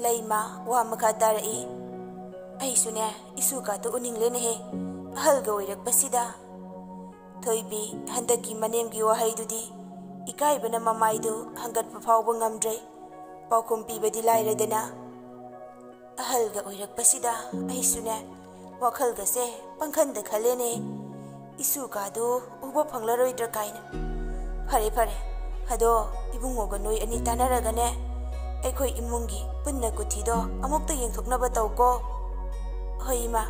ꯂꯩꯃ ꯋꯥ ꯃꯈꯥ ꯇꯥꯔꯛꯏ, "ꯑꯩꯁꯨꯅꯦ, ꯏꯁꯨꯀꯥꯗꯨ ꯎꯅꯤꯡꯂꯦꯅꯦꯍꯦ, ꯑꯍꯜꯒ ꯑꯣꯏꯔꯛꯄꯁꯤꯗ"꯫ ꯊꯣꯏꯕꯤ ꯍꯟꯗꯛꯀꯤ ꯃꯅꯦꯝꯒꯤ ꯋꯥꯍꯩꯗꯨꯗꯤ ꯏꯀꯥꯏꯕꯅ ꯃꯃꯥꯏꯗꯨ ꯍꯪꯒꯠꯄ ꯐꯥꯎꯕ ꯉꯝꯗ꯭ꯔꯦ꯫ ꯄꯥꯎꯈꯨꯝ ꯄꯤꯕꯗꯤ ꯂꯥꯏꯔꯗꯅ, "ꯑꯍꯜꯒ ꯑꯣꯏꯔꯛꯄꯁꯤꯗ ꯑꯩꯁꯨꯅꯦ, ꯋꯥꯈꯜꯒꯁꯦ ꯄꯪꯈꯟꯗ ꯈꯜꯂꯦꯅꯦ, ꯏꯁꯨꯀꯥꯗꯨ ꯎꯕ ꯐꯪꯂꯔꯣꯏꯗ꯭ꯔꯥ ꯀꯥꯏꯅ꯫ ꯐꯔꯦ, ꯐꯔꯦ, ꯑꯗꯣ ꯏꯕꯨꯡꯉꯣꯒ ꯅꯣꯏ ꯑꯅꯤ ꯇꯥꯟꯅꯔꯒꯅꯦ, ꯑꯩꯈꯣꯏ ꯏꯃꯨꯡꯒꯤ ꯄꯨꯟꯅ ꯀꯨꯊꯤꯗꯣ ꯑꯃꯨꯛꯇ ꯌꯦꯡꯊꯣꯛꯅꯕ ꯇꯧꯀꯣ"꯫ "ꯍꯣꯏ ꯏꯃꯥ꯫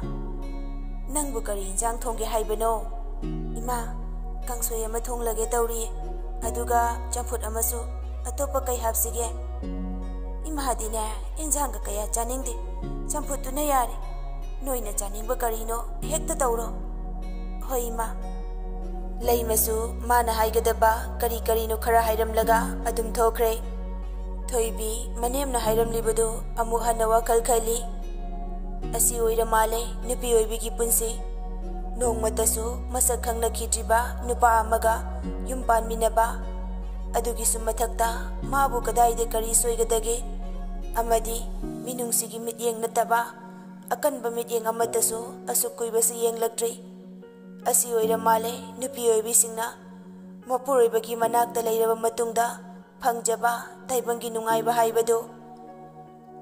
ꯅꯪꯕꯨ ꯀꯔꯤ ꯏꯟꯁꯥꯡ ꯊꯣꯡꯒꯦ ꯍꯥꯏꯕꯅꯣ?" "ꯏꯃꯥ, ꯀꯥꯡꯁꯣꯏ ꯑꯃ ꯊꯣꯡꯂꯒꯦ ꯇꯧꯔꯤ, ꯑꯗꯨꯒ ꯆꯝꯐꯨꯠ ꯑꯃꯁꯨ꯫ ꯑꯇꯣꯞꯄ ꯀꯩ ꯍꯥꯞꯁꯤꯒꯦ?" "ꯏꯃꯥꯗꯤꯅꯦ, ꯏꯟꯁꯥꯡꯒ ꯀꯌꯥ ꯆꯥꯅꯤꯡꯗꯦ, ꯆꯝꯐꯨꯠꯇꯨꯅ ꯌꯥꯔꯦ꯫ ꯅꯣꯏꯅ ꯆꯥꯅꯤꯡꯕ ꯀꯔꯤꯅꯣ ꯍꯦꯛꯇ ꯇꯧꯔꯣ"꯫ "ꯍꯣꯏ ꯏꯃꯥ"꯫ ꯂꯩꯃꯁꯨ ꯃꯥꯅ ꯍꯥꯏꯒꯗꯕ ꯀꯔꯤ ꯀꯔꯤꯅꯣ ꯈꯔ ꯍꯥꯏꯔꯝꯂꯒ ꯑꯗꯨꯝ ꯊꯣꯛꯈ꯭ꯔꯦ꯫ ꯊꯣꯏꯕꯤ ꯃꯅꯦꯝꯅ ꯍꯥꯏꯔꯝꯂꯤꯕꯗꯨ ꯑꯃꯨꯛ ꯍꯟꯅ ꯋꯥꯈꯜ ꯈꯜꯂꯤ꯫ ꯑꯁꯤ ꯑꯣꯏꯔ ꯃꯥꯜꯂꯦ ꯅꯨꯄꯤ ꯑꯣꯏꯕꯤꯒꯤ ꯄꯨꯟꯁꯤ꯫ ꯅꯣꯡꯃꯇꯁꯨ ꯃꯁꯛ ꯈꯪꯅꯈꯤꯗ꯭ꯔꯤꯕ ꯅꯨꯄꯥ ꯑꯃꯒ ꯌꯨꯝ ꯄꯥꯟꯃꯤꯟꯅꯕ꯫ ꯑꯗꯨꯒꯤꯁꯨ ꯃꯊꯛꯇ ꯃꯥꯕꯨ ꯀꯗꯥꯏꯗ ꯀꯔꯤ ꯁꯣꯏꯒꯗꯒꯦ? ꯑꯃꯗꯤ ꯃꯤꯅꯨꯡꯁꯤꯒꯤ ꯃꯤꯠꯌꯦꯡ ꯅꯠꯇꯕ ꯑꯀꯟꯕ ꯃꯤꯠꯌꯦꯡ ꯑꯃꯠꯇꯁꯨ ꯑꯁꯨꯛ ꯀꯨꯏꯕꯁꯤ ꯌꯦꯡꯂꯛꯇ꯭ꯔꯤ꯫ ꯑꯁꯤ ꯑꯣꯏꯔ ꯃꯥꯜꯂꯦ ꯅꯨꯄꯤ ꯑꯣꯏꯕꯤꯁꯤꯡꯅ ꯃꯄꯨꯔꯣꯏꯕꯒꯤ ꯃꯅꯥꯛꯇ ꯂꯩꯔꯕ ꯃꯇꯨꯡꯗ ꯐꯪꯖꯕ ꯇꯥꯏꯕꯪꯒꯤ ꯅꯨꯡꯉꯥꯏꯕ ꯍꯥꯏꯕꯗꯨ꯫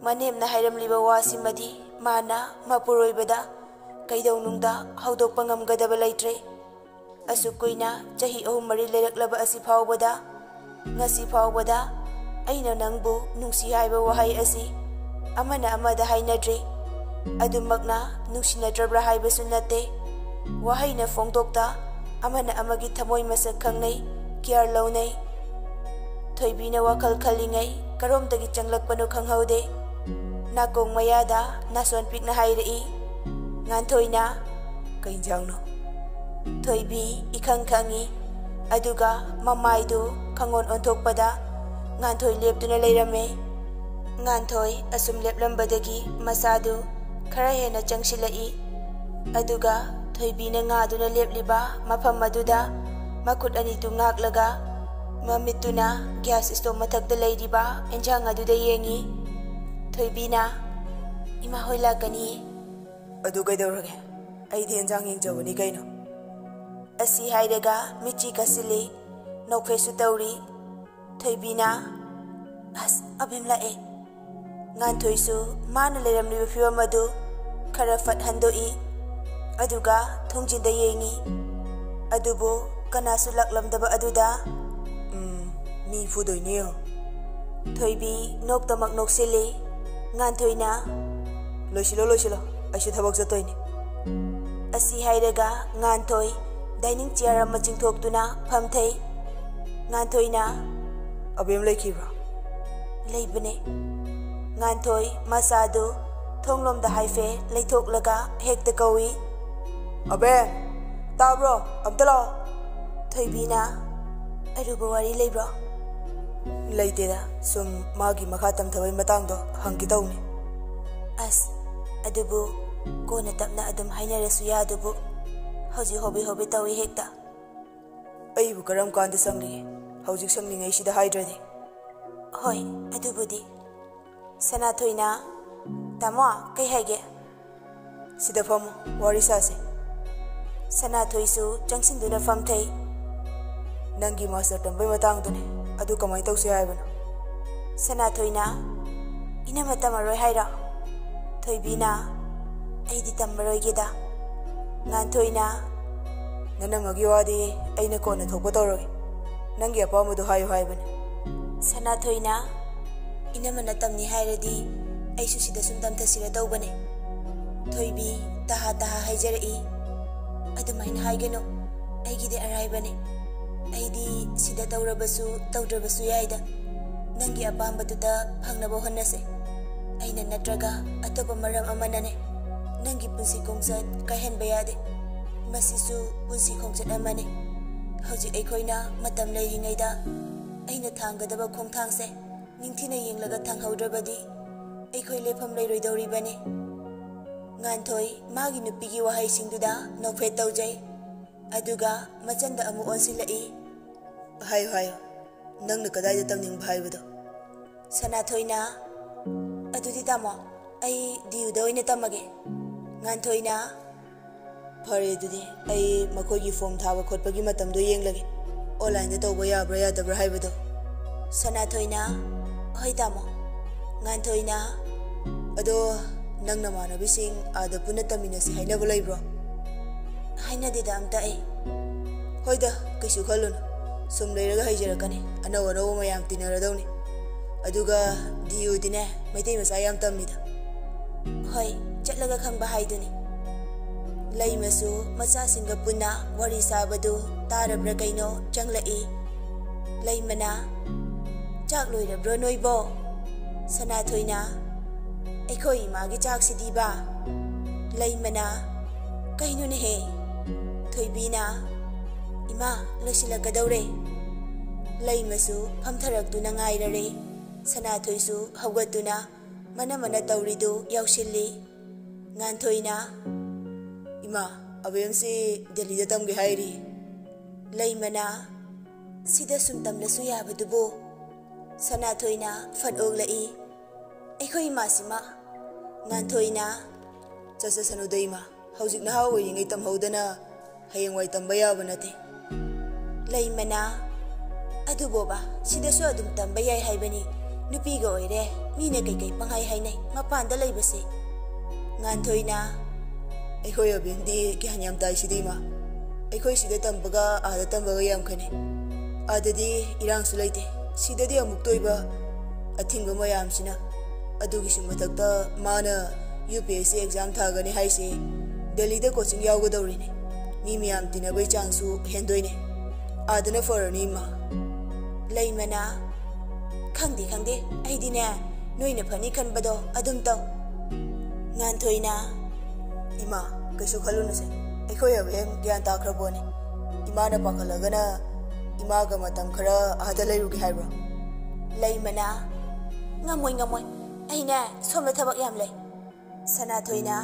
ꯃꯅꯦꯝꯅ ꯍꯥꯏꯔꯝꯂꯤꯕ ꯋꯥꯁꯤꯃꯗꯤ ꯃꯥꯅ ꯃꯄꯨꯔꯣꯏꯕꯗ ꯀꯩꯗꯧꯅꯨꯡꯗ ꯍꯧꯗꯣꯛꯄ ꯉꯝꯒꯗꯕ ꯂꯩꯇ꯭ꯔꯦ꯫ ꯑꯁꯨꯛ ꯀꯨꯏꯅ, ꯆꯍꯤ ꯑꯍꯨꯝ ꯃꯔꯤ ꯂꯩꯔꯛꯂꯕ ꯑꯁꯤ ꯐꯥꯎꯕꯗ, ꯉꯁꯤ ꯐꯥꯎꯕꯗ ꯑꯩꯅ ꯅꯪꯕꯨ ꯅꯨꯡꯁꯤ ꯍꯥꯏꯕ ꯋꯥꯍꯩ ꯑꯁꯤ ꯑꯃꯅ ꯑꯃꯗ ꯍꯥꯏꯅꯗ꯭ꯔꯤ꯫ ꯑꯗꯨꯃꯛꯅ ꯅꯨꯡꯁꯤꯅꯗ꯭ꯔꯕ꯭ꯔꯥ ꯍꯥꯏꯕꯁꯨ ꯅꯠꯇꯦ꯫ ꯋꯥꯍꯩꯅ ꯐꯣꯡꯗꯣꯛꯇ ꯑꯃꯅ ꯑꯃꯒꯤ ꯊꯃꯣꯏ ꯃꯁꯛ ꯈꯪꯅꯩ, ꯀꯤꯌꯥꯔ ꯂꯧꯅꯩ꯫ ꯊꯣꯏꯕꯤꯅ ꯋꯥꯈꯜ ꯈꯜꯂꯤꯉꯩ ꯀꯔꯣꯝꯗꯒꯤ ꯆꯪꯂꯛꯄꯅꯣ ꯈꯪꯍꯧꯗꯦ꯫ ꯅꯥꯀꯣꯡ ꯃꯌꯥꯗ ꯅꯥꯁꯣꯟ ꯄꯤꯛꯅ ꯍꯥꯏꯔꯛꯏ꯫ ꯉꯥꯟꯊꯣꯏꯅ, "ꯀꯩ ꯏꯟꯖꯥꯡꯅꯣ?" ꯊꯣꯏꯕꯤ ꯏꯈꯪ ꯈꯪꯏ꯫ ꯑꯗꯨꯒ ꯃꯃꯥꯏꯗꯨ ꯈꯪꯑꯣꯟ ꯑꯣꯟꯊꯣꯛꯄꯗ ꯉꯥꯟꯊꯣꯏ ꯂꯦꯞꯇꯨꯅ ꯂꯩꯔꯝꯃꯦ꯫ ꯉꯥꯟꯊꯣꯏ ꯑꯁꯨꯝ ꯂꯦꯞꯂꯝꯕꯗꯒꯤ ꯃꯁꯥꯗꯨ ꯈꯔ ꯍꯦꯟꯅ ꯆꯪꯁꯤꯜꯂꯛꯏ꯫ ꯑꯗꯨꯒ ꯊꯣꯏꯕꯤꯅ ꯉꯥꯗꯨꯅ ꯂꯦꯞꯂꯤꯕ ꯃꯐꯝ ꯑꯗꯨꯗ ꯃꯈꯨꯠ ꯑꯅꯤꯗꯨ ꯉꯥꯛꯂꯒ ꯃꯃꯤꯠꯇꯨꯅ ꯒ꯭ꯌꯥꯁ ꯁ꯭ꯇꯣꯞ ꯃꯊꯛꯇ ꯂꯩꯔꯤꯕ ꯑꯦꯟꯁꯥꯡ ꯑꯗꯨꯗ ꯌꯦꯡꯏ꯫ ꯊꯣꯏꯕꯤꯅ, "ꯏꯃꯥ ꯍꯣꯏ ꯂꯥꯛꯀꯅꯤꯌꯦ꯫" "ꯑꯗꯨ ꯀꯩꯗꯧꯔꯒꯦ? ꯑꯩꯗꯤ ꯑꯦꯟꯁꯥꯡ ꯌꯦꯡꯖꯕꯅꯤ ꯀꯩꯅꯣ꯫" ꯑꯁꯤ ꯍꯥꯏꯔꯒ ꯃꯤꯠꯆꯤ ꯀꯥꯁꯤꯜꯂꯤ, ꯅꯣꯛꯐꯦꯠꯁꯨ ꯇꯧꯔꯤ꯫ ꯊꯣꯏꯕꯤꯅ, "ꯑꯁ, ꯑꯕꯦꯝ ꯂꯥꯛꯑꯦ꯫" ꯉꯥꯟꯊꯣꯏꯁꯨ ꯃꯥꯅ ꯂꯩꯔꯝꯂꯤꯕ ꯐꯤꯕꯝ ꯑꯗꯨ ꯈꯔ ꯐꯠ ꯍꯟꯗꯣꯛꯏ, ꯑꯗꯨꯒ ꯊꯣꯡꯖꯤꯟꯗ ꯌꯦꯡꯏ꯫ ꯑꯗꯨꯕꯨ ꯀꯅꯥꯁꯨ ꯂꯥꯛꯂꯝꯗꯕ ꯑꯗꯨꯗ, "ꯎꯝ, ꯃꯤ ꯐꯨꯗꯣꯏꯅꯦ ꯌꯦꯡꯉꯣ꯫" ꯊꯣꯏꯕꯤ ꯅꯣꯛꯇꯃꯛ ꯅꯣꯛꯁꯤꯜꯂꯤ꯫ ꯉꯥꯟꯊꯣꯏꯅ, "ꯂꯣꯏꯁꯤꯜꯂꯣ, ꯂꯣꯏꯁꯤꯜꯂꯣ, ꯑꯩꯁꯨ ꯊꯕꯛ ꯆꯠꯇꯣꯏꯅꯦ꯫" ꯑꯁꯤ ꯍꯥꯏꯔꯒ ꯉꯥꯟꯊꯣꯏ ꯗꯥꯏꯅꯤꯡ ꯆꯤꯌꯥꯔ ꯑꯃ ꯆꯤꯡꯊꯣꯛꯇꯨꯅ ꯐꯝꯊꯩ꯫ ꯉꯥꯟꯊꯣꯏꯅ, "ꯑꯕꯦꯝ ꯂꯩꯈꯤꯕ꯭ꯔꯣ?" "ꯂꯩꯕꯅꯦ꯫" ꯉꯥꯟꯊꯣꯏ ꯃꯆꯥꯗꯨ ꯊꯣꯡꯂꯣꯝꯗ ꯍꯥꯏꯐꯦ ꯂꯩꯊꯣꯛꯂꯒ ꯍꯦꯛꯇ ꯀꯧꯏ꯫ "ꯑꯕꯦꯝ, ꯇꯥꯕ꯭ꯔꯣ? ꯑꯝꯇ ꯂꯥꯛꯑꯣ꯫" ꯊꯣꯏꯕꯤꯅ, "ꯑꯔꯨꯕ ꯋꯥꯔꯤ ꯂꯩꯕ꯭ꯔꯣ?" "ꯂꯩꯇꯦꯗ, ꯁꯨꯝ ꯃꯥꯒꯤ ꯃꯈꯥ ꯇꯝꯊꯕꯒꯤ ꯃꯇꯥꯡꯗꯣ ꯍꯪꯒꯦ ꯇꯧꯅꯤ꯫" "ꯑꯁ, ꯑꯗꯨꯕꯨ ꯀꯣꯟꯅ ꯇꯞꯅ ꯑꯗꯨꯝ ꯍꯥꯏꯅꯔꯁꯨ ꯌꯥꯗꯨꯕꯨ, ꯍꯧꯖꯤꯛ ꯍꯣꯕꯦ ꯍꯣꯕꯦ ꯇꯧꯏ ꯍꯦꯛꯇ꯫" "ꯑꯩꯕꯨ ꯀꯔꯝ ꯀꯥꯟꯗ ꯁꯪꯂꯤꯒꯦ? ꯍꯧꯖꯤꯛ ꯁꯪꯂꯤꯉꯩꯁꯤꯗ ꯍꯥꯏꯗ꯭ꯔꯗꯤ?" "ꯍꯣꯏ, ꯑꯗꯨꯕꯨꯗꯤ꯫" ꯁꯅꯥꯊꯣꯏꯅ, "ꯇꯥꯃꯣ, ꯀꯩ ꯍꯥꯏꯒꯦ?" "ꯁꯤꯗ ꯐꯝꯃꯨ, ꯋꯥꯔꯤ ꯁꯥꯁꯦ꯫" ꯁꯅꯥꯊꯣꯏꯁꯨ ꯆꯪꯁꯤꯟꯗꯨꯅ ꯐꯝꯊꯩ꯫ "ꯅꯪꯒꯤ ꯃꯥꯁꯇꯔ ꯇꯝꯕꯩ ꯃꯇꯥꯡꯗꯨꯅꯦ, ꯑꯗꯨ ꯀꯃꯥꯏꯅ ꯇꯧꯁꯦ ꯍꯥꯏꯕꯅꯣ?" ꯁꯅꯥꯊꯣꯏꯅ, "ꯏꯅꯝꯃ ꯇꯝꯃꯔꯣꯏ ꯍꯥꯏꯔꯣ?" ꯊꯣꯏꯕꯤꯅ, "ꯑꯩꯗꯤ ꯇꯝꯃꯔꯣꯏꯒꯦꯗ꯫" ꯉꯥꯟꯊꯣꯏꯅ, "ꯅꯅꯝꯃꯒꯤ ꯋꯥꯗꯤ ꯑꯩꯅ ꯀꯣꯟꯅ ꯊꯣꯛꯄ ꯇꯧꯔꯒꯦ, ꯅꯪꯒꯤ ꯑꯄꯥꯝꯕꯗꯣ ꯍꯥꯏꯌꯨ ꯍꯥꯏꯕꯅꯦ꯫" ꯁꯅꯥꯊꯣꯏꯅ, "ꯏꯅꯝꯃꯅ ꯇꯝꯅꯤ ꯍꯥꯏꯔꯗꯤ ꯑꯩꯁꯨ ꯁꯤꯗ ꯁꯨꯝ ꯇꯝꯊꯁꯤꯔ ꯇꯧꯕꯅꯦ꯫" ꯊꯣꯏꯕꯤ ꯇꯍꯥ ꯇꯍꯥ ꯍꯥꯏꯖꯔꯛꯏ, "ꯑꯗꯨꯃꯥꯏꯅ ꯍꯥꯏꯒꯅꯨ, ꯑꯩꯒꯤꯗꯤ ꯑꯔꯥꯏꯕꯅꯦ꯫ ꯑꯩꯗꯤ ꯁꯤꯗ ꯇꯧꯔꯕꯁꯨ ꯇꯧꯗ꯭ꯔꯕꯁꯨ ꯌꯥꯏꯗ꯫ ꯅꯪꯒꯤ ꯑꯄꯥꯝꯕꯗꯨꯗ ꯐꯪꯅꯕ ꯍꯣꯠꯅꯁꯦ꯫ ꯑꯩꯅ ꯅꯠꯇ꯭ꯔꯒ ꯑꯇꯣꯞꯄ ꯃꯔꯝ ꯑꯃꯅꯅꯦ ꯅꯪꯒꯤ ꯄꯨꯟꯁꯤ ꯈꯣꯡꯆꯠ ꯀꯥꯏꯍꯟꯕ ꯌꯥꯗꯦ꯫ ꯃꯁꯤꯁꯨ ꯄꯨꯟꯁꯤ ꯈꯣꯡꯆꯠ ꯑꯃꯅꯤ꯫ ꯍꯧꯖꯤꯛ ꯑꯩꯈꯣꯏꯅ ꯃꯇꯝ ꯂꯩꯔꯤꯉꯩꯗ ꯑꯩꯅ ꯊꯥꯡꯒꯗꯕ ꯈꯣꯡꯊꯥꯡꯁꯦ ꯅꯤꯡꯊꯤꯅ ꯌꯦꯡꯂꯒ ꯊꯥꯡꯍꯧꯗ꯭ꯔꯕꯗꯤ ꯑꯩꯈꯣꯏ ꯂꯦꯞꯐꯝ ꯂꯩꯔꯣꯏꯗꯧꯔꯤꯕꯅꯤ꯫" ꯉꯥꯟꯊꯣꯏ ꯃꯥꯒꯤ ꯅꯨꯄꯤꯒꯤ ꯋꯥꯍꯩꯁꯤꯡꯗꯨꯗ ꯅꯣꯛꯐꯦꯠ ꯇꯧꯖꯩ꯫ ꯑꯗꯨꯒ ꯃꯆꯟꯗ ꯑꯃꯨꯛ ꯑꯣꯟꯁꯤꯜꯂꯛꯏ꯫ ꯍꯥꯏꯌꯨ, ꯍꯥꯏꯌꯨ, ꯅꯪꯅ ꯀꯗꯥꯏꯗ ꯇꯝꯅꯤꯡꯕ ꯍꯥꯏꯕꯗꯣ? ꯁꯅꯥꯊꯣꯏꯅ, "ꯑꯗꯨꯗꯤ ꯇꯥꯃꯣ, ꯑꯩ ꯗꯤ ꯌꯨꯗ ꯑꯣꯏꯅ ꯇꯝꯃꯒꯦ"꯫ ꯉꯥꯟꯊꯣꯏꯅ, "ꯐꯔꯦ, ꯑꯗꯨꯗꯤ ꯑꯩ ꯃꯈꯣꯏꯒꯤ ꯐꯣꯔꯝ ꯊꯥꯕ ꯈꯣꯠꯄꯒꯤ ꯃꯇꯝꯗꯣ ꯌꯦꯡꯂꯒꯦ, ꯑꯣꯟꯂꯥꯏꯟꯗ ꯇꯧꯕ ꯌꯥꯕ꯭ꯔꯥ ꯌꯥꯗꯕ꯭ꯔꯥ ꯍꯥꯏꯕꯗꯣ"꯫ ꯁꯅꯥꯊꯣꯏꯅ, "ꯍꯣꯏ ꯇꯥꯃꯣ"꯫ ꯉꯥꯟꯊꯣꯏꯅ, "ꯑꯗꯣ ꯅꯪ ꯅꯃꯥꯟꯅꯕꯤꯁꯤꯡ ꯑꯥꯗ ꯄꯨꯟꯅ ꯇꯝꯃꯤꯟꯅꯁꯤ ꯍꯥꯏꯅꯕ ꯂꯩꯕ꯭ꯔꯣ?" "ꯍꯥꯏꯅꯗꯦꯗ ꯑꯝꯇ ꯑꯩ"꯫ "ꯍꯣꯏꯗ, ꯀꯩꯁꯨ ꯈꯜꯂꯨꯅꯨ, ꯁꯨꯝ ꯂꯩꯔꯒ ꯍꯩꯖꯔꯛꯀꯅꯤ, ꯑꯅꯧ ꯑꯅꯧꯕ ꯃꯌꯥꯝ ꯇꯤꯟꯅꯔꯗꯧꯅꯤ꯫ ꯑꯗꯨꯒ ꯗꯤ ꯌꯨꯗꯤꯅꯦ, ꯃꯩꯇꯩ ꯃꯆꯥ ꯌꯥꯝ ꯇꯝꯃꯤꯗ"꯫ "ꯍꯣꯏ, ꯆꯠꯂꯒ ꯈꯪꯕ ꯍꯥꯏꯗꯨꯅꯤ"꯫ ꯂꯩꯃꯁꯨ ꯃꯆꯥꯁꯤꯡꯒ ꯄꯨꯟꯅ ꯋꯥꯔꯤ ꯁꯥꯕꯗꯨ ꯇꯥꯔꯕ꯭ꯔꯥ ꯀꯩꯅꯣ ꯆꯪꯂꯛꯏ꯫ ꯂꯩꯃꯅ, "ꯆꯥꯛ ꯂꯣꯏꯔꯕ꯭ꯔꯣ ꯅꯣꯏꯕꯣ?" ꯁꯅꯥꯊꯣꯏꯅ, "ꯑꯩꯈꯣꯏ ꯏꯃꯥꯒꯤ ꯆꯥꯛꯁꯤꯗꯤꯕ"꯫ ꯂꯩꯃꯅ, "ꯀꯩꯅꯣꯅꯦꯍꯦ?" ꯊꯣꯏꯕꯤꯅ, "ꯏꯃꯥ, ꯂꯣꯏꯁꯤꯜꯂꯛꯀꯗꯧꯔꯦ"꯫ ꯂꯩꯃꯁꯨ ꯐꯝꯊꯔꯛꯇꯨꯅ ꯉꯥꯏꯔꯔꯦ꯫ ꯁꯅꯥꯊꯣꯏꯁꯨ ꯍꯧꯒꯠꯇꯨꯅ ꯃꯅ ꯃꯅ ꯇꯧꯔꯤꯗꯨ ꯌꯥꯎꯁꯤꯜꯂꯤ꯫ ꯉꯥꯟꯊꯣꯏꯅ, "ꯏꯃꯥ, ꯑꯕꯦꯝꯁꯤ ꯗꯦꯜꯂꯤꯗ ꯇꯝꯒꯦ ꯍꯥꯏꯔꯤ"꯫ ꯂꯩꯃꯅ, "ꯁꯤꯗ ꯁꯨꯝ ꯇꯝꯂꯁꯨ ꯌꯥꯕꯗꯨꯕꯨ"꯫ ꯁꯅꯥꯊꯣꯏꯅ ꯐꯠ ꯑꯣꯛꯂꯛꯏ꯫ "ꯑꯩꯈꯣꯏ ꯏꯃꯥꯁꯤꯃ"꯫ ꯉꯥꯟꯊꯣꯏꯅ, "ꯆꯠꯆꯁꯅꯨꯗ ꯏꯃꯥ, ꯍꯧꯖꯤꯛ ꯅꯍꯥ ꯑꯣꯏꯔꯤꯉꯩ ꯇꯝꯍꯧꯗꯅ ꯍꯌꯦꯡꯋꯥꯏ ꯇꯝꯕ ꯌꯥꯕ ꯅꯠꯇꯦ"꯫ ꯂꯩꯃꯅ, "ꯑꯗꯨꯕꯣꯕ, ꯁꯤꯗꯁꯨ ꯑꯗꯨꯝ ꯇꯝꯕ ꯌꯥꯏ ꯍꯥꯏꯕꯅꯤ꯫ ꯅꯨꯄꯤꯒ ꯑꯣꯏꯔꯦ, ꯃꯤꯅ ꯀꯩꯀꯩ ꯄꯪꯍꯥꯏ ꯍꯥꯏꯅꯩ ꯃꯄꯥꯟꯗ ꯂꯩꯕꯁꯦ"꯫ ꯉꯥꯟꯊꯣꯏꯅ, "ꯑꯩꯈꯣꯏ ꯑꯕꯦꯝꯗꯤ ꯒ꯭ꯌꯥꯟ ꯌꯥꯝ ꯇꯥꯏꯁꯤꯗꯤ ꯏꯃꯥ꯫ ꯑꯩꯈꯣꯏ ꯁꯤꯗ ꯇꯝꯕꯒ ꯑꯥꯗ ꯇꯝꯕꯒ ꯌꯥꯝ ꯈꯦꯠꯅꯩ꯫ ꯑꯥꯗꯗꯤ ꯏꯔꯥꯡꯁꯨ ꯂꯩꯇꯦ, ꯁꯤꯗꯗꯤ ꯑꯃꯨꯛꯇ ꯑꯣꯏꯕ ꯑꯊꯤꯡꯕ ꯃꯌꯥꯝꯁꯤꯅ꯫ ꯑꯗꯨꯒꯤꯁꯨ ꯃꯊꯛꯇ ꯃꯥꯅ U P S C exam ꯊꯥꯒꯅꯤ ꯍꯥꯏꯁꯦ ꯗꯦꯜꯂꯤꯗ ꯀꯣꯆꯤꯡ ꯌꯥꯎꯒꯗꯧꯔꯤꯅꯦ꯫ ꯃꯤ ꯃꯌꯥꯝ ꯇꯤꯟꯅꯕꯩ ꯆꯥꯡꯁꯨ ꯍꯦꯟꯗꯣꯏꯅꯦ꯫ ꯑꯥꯗꯅ ꯐꯔꯅꯤ ꯏꯃꯥ"꯫ ꯂꯩꯃꯅ, "ꯈꯪꯗꯦ, ꯈꯪꯗꯦ, ꯑꯩꯗꯤꯅꯦ, ꯅꯣꯏꯅ ꯐꯅꯤ ꯈꯟꯕꯗꯣ ꯑꯗꯨꯝ ꯇꯧ"꯫ ꯉꯥꯟꯊꯣꯏꯅ, "ꯏꯃꯥ, ꯀꯩꯁꯨ ꯈꯜꯂꯨꯅꯨꯁꯦ, ꯑꯩꯈꯣꯏ ꯑꯕꯦꯝ ꯒ꯭ꯌꯥꯟ ꯇꯥꯈ꯭ꯔ ꯄꯣꯠꯅꯤ꯫ ꯏꯃꯥꯅ ꯄꯥꯈꯠꯂꯒꯅ ꯏꯃꯥꯒ ꯃꯇꯝ ꯈꯔ ꯑꯥꯗ ꯂꯩꯔꯨꯒꯦ ꯍꯥꯏꯕ꯭ꯔꯣ?" ꯂꯩꯃꯅ, "ꯉꯝꯃꯣꯏ, ꯉꯝꯃꯣꯏ, ꯑꯩꯅꯦ ꯁꯣꯝꯗ ꯊꯕꯛ ꯌꯥꯝ ꯂꯩ"꯫ ꯁꯅꯥꯊꯣꯏꯅ,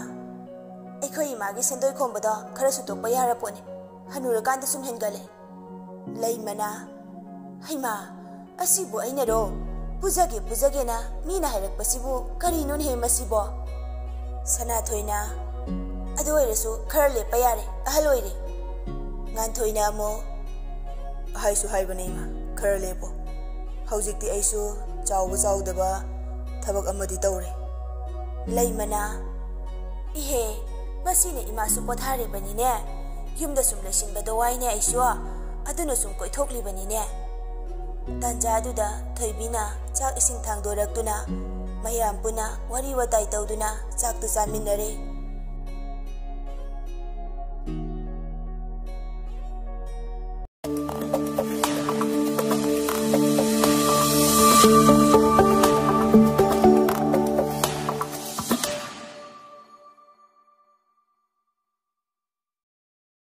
"ꯑꯩꯈꯣꯏ ꯏꯃꯥꯒꯤ ꯁꯦꯟꯗꯣꯏ ꯈꯣꯝꯕꯗꯣ ꯈꯔꯁꯨ ꯇꯣꯛꯄ ꯌꯥꯔ ꯄꯣꯠꯅꯤ"꯫ ꯍꯅꯨꯔꯀꯥꯟꯗ ꯁꯨꯝ ꯍꯦꯟꯒꯠꯂꯦ꯫ ꯂꯩꯃꯅ, "ꯍꯩꯃꯥ, ꯑꯁꯤꯕꯨ ꯑꯩꯅꯔꯣ? ꯄꯨꯖꯒꯦ, ꯄꯨꯖꯒꯦꯅ ꯃꯤꯅ ꯍꯥꯏꯔꯛꯄꯁꯤꯕꯨ ꯀꯔꯤꯅꯣꯅꯦꯍꯦ ꯃꯁꯤꯕꯣ?" ꯁꯅꯥꯊꯣꯏꯅ, "ꯑꯗꯨ ꯑꯣꯏꯔꯁꯨ ꯈꯔ ꯂꯦꯞꯄ ꯌꯥꯔꯦ, ꯑꯍꯜ ꯑꯣꯏꯔꯦ꯫" ꯉꯥꯟꯊꯣꯏꯅ ꯑꯃꯨꯛ, "ꯍꯥꯏꯁꯨ ꯍꯥꯏꯕꯅꯦ ꯏꯃꯥ, ꯈꯔ ꯂꯦꯞꯄꯣ꯫ ꯍꯧꯖꯤꯛꯇꯤ ꯑꯩꯁꯨ ꯆꯥꯎꯕ ꯆꯥꯎꯗꯕ ꯊꯕꯛ ꯑꯃꯗꯤ ꯇꯧꯔꯦ꯫" ꯂꯩꯃꯅ, "ꯏꯍꯦ, ꯉꯁꯤꯅ ꯏꯃꯥꯁꯨ ꯄꯣꯊꯥꯔꯤꯕꯅꯤꯅꯦ꯫ ꯌꯨꯝꯗ ꯁꯨꯝ ꯂꯩꯁꯤꯟꯕꯗꯣ ꯋꯥꯏꯅꯦ ꯑꯩꯁꯨ꯫ ꯑꯗꯨꯅ ꯁꯨꯝ ꯀꯣꯏꯊꯣꯛꯂꯤꯕꯅꯤꯅꯦ꯫" ꯇꯥꯟꯖꯥꯗꯨꯗ ꯊꯣꯏꯕꯤꯅ ꯆꯥꯛ ꯏꯁꯤꯡ ꯊꯥꯡꯗꯣꯔꯛꯇꯨꯅ ꯃꯌꯥꯝ ꯄꯨꯟꯅ ꯋꯥꯔꯤ ꯋꯥꯇꯥꯏ ꯇꯧꯗꯨꯅ ꯆꯥꯛꯇꯨ ꯆꯥꯃꯤꯟꯅꯔꯦ꯫